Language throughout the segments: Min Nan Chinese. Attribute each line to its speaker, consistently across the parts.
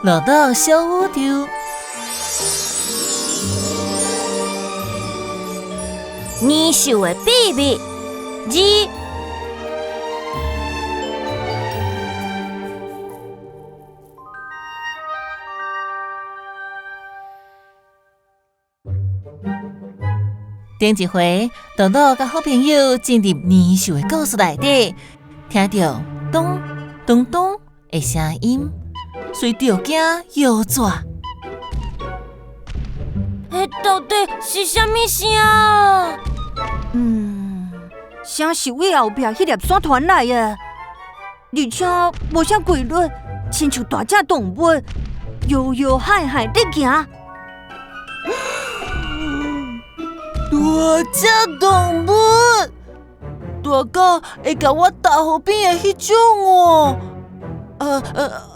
Speaker 1: 乐乐小宇宙。
Speaker 2: 年兽的秘密二。
Speaker 1: 顶一回，乐乐佮好朋友进入年兽的故事内底，听著咚咚咚的声音，随著惊摇纸。
Speaker 2: 彼到底是啥物声？
Speaker 3: 声是对后壁彼粒山传来的，而且无啥规律，亲像大只动物摇摇晃晃咧行。
Speaker 1: 大只动物，大到会共我踏予扁的彼种哦！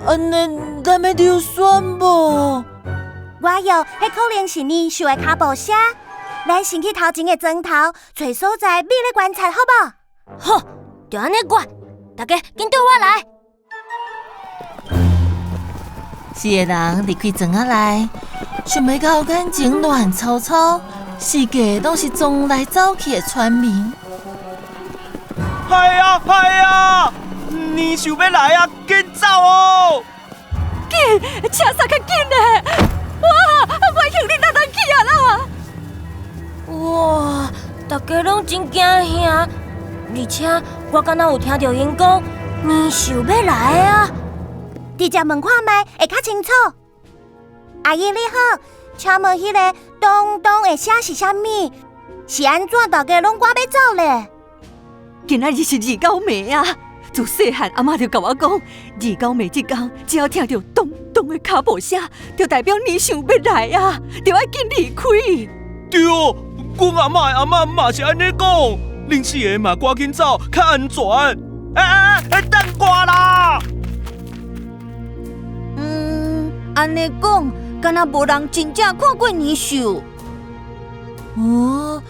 Speaker 1: 按呢，咱欲溜选无？
Speaker 4: 我哟，彼可能是年兽的跤步声。咱先去头前的庄头，揣所在，覕咧观察，好无？
Speaker 2: 好，就按呢决，大家紧缀我来。
Speaker 1: 四个人离开庄仔内，想袂到眼前乱糟糟，四界拢是撞来走去的村民。
Speaker 5: 系啊系啊，年兽欲来啊，紧走哦！
Speaker 3: 紧，车刹较紧咧！哇，我向你哪当去啊啦！
Speaker 2: 哇，大家拢真惊吓，而且我敢若有听著𪜶讲年兽欲来啊！
Speaker 4: 直接问看觅会较清楚。阿姨你好，请问彼个咚咚的声是啥物？是按怎大家拢赶欲走咧？
Speaker 3: 今仔日是二九暝啊！自细汉阿嬷就共我讲，二九暝这工，只要听著咚咚的跤步声，就代表年兽欲来啊，就爱紧离开。
Speaker 5: 对哦，阮阿嬷的阿嬷嘛是按呢讲，恁四个嘛赶紧走，较安全。欸欸欸，等我啦！
Speaker 3: 按呢讲，敢若无人真正看过年兽。
Speaker 1: 哦，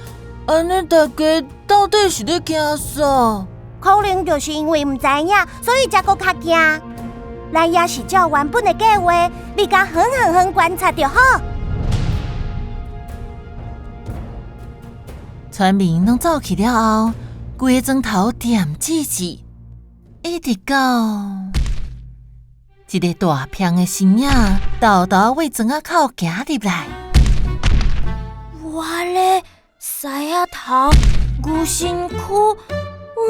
Speaker 1: 按呢大家到底是咧惊啥？
Speaker 4: 可能就是因为毋知影，所以才阁较惊。咱也是照原本的计划，离较远远远观察就好。
Speaker 1: 村民拢走去了后，规个庄头恬静静，一直到一个大片的身影沓沓对庄仔口行入来。
Speaker 2: 哇咧，狮仔头，牛身躯，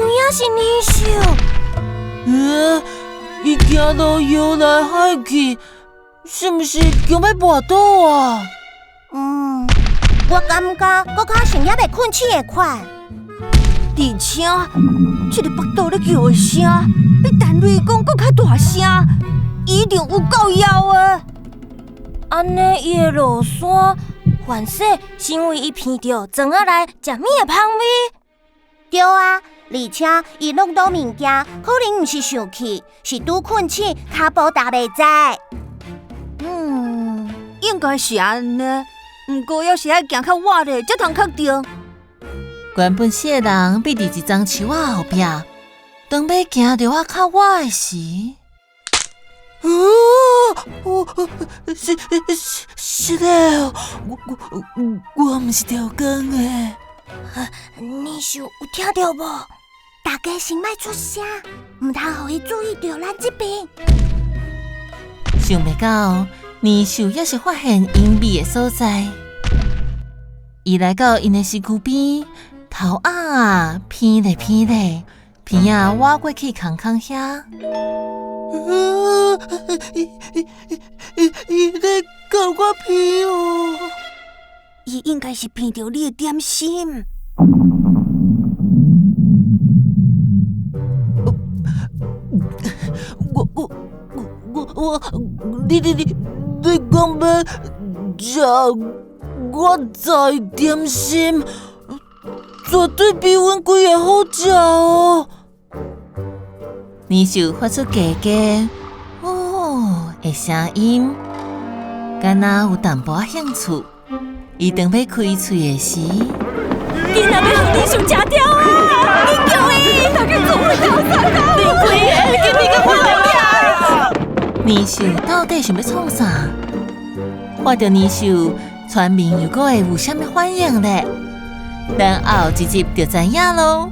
Speaker 2: 有影是年兽。
Speaker 1: 伊行路摇来晃去，是毋是强欲跋倒啊？
Speaker 4: 我感觉阁较像犹未困醒的款。
Speaker 3: 而且，这个腹肚咧叫的声，比陈雷公阁较大声，一定有够枵的。
Speaker 2: 按呢，伊会落山，凡势是因为伊闻著庄仔内食物的芳味。
Speaker 4: 对啊，而且伊弄倒物件，可能毋是生气，是拄困醒，跤步踏袂在。
Speaker 3: 应该是按呢。毋过犹是爱行较晚咧，才通确定。
Speaker 1: 原本四个人覕伫一丛树仔后壁，当欲行著仔较晚的时，哦，是咧，我毋是调工的。
Speaker 4: 年兽有听著无？大家先莫出声，毋通予伊注意著咱这边。
Speaker 1: 想袂到，年兽犹是发现隐秘的所在。伊来到𪜶的身躯边，头仔啊偏咧偏咧，鼻仔倚过去空空遐。伊咧共我闻哦。
Speaker 3: 伊应该是闻著你的点心。
Speaker 1: 我，你讲欲食我炸的点心，绝对比阮规个好食哦！年兽发出低低哦的声音，敢若有淡薄仔兴趣。伊当欲开喙的时，
Speaker 2: 囡仔欲予年兽食掉啊！紧救伊！
Speaker 3: 大家做伙逃散啊！
Speaker 1: 恁规个紧去甲看。年年獸到底想欲創啥？看著年獸，村民又閣會有啥物反應咧？咱後一集就知影囉。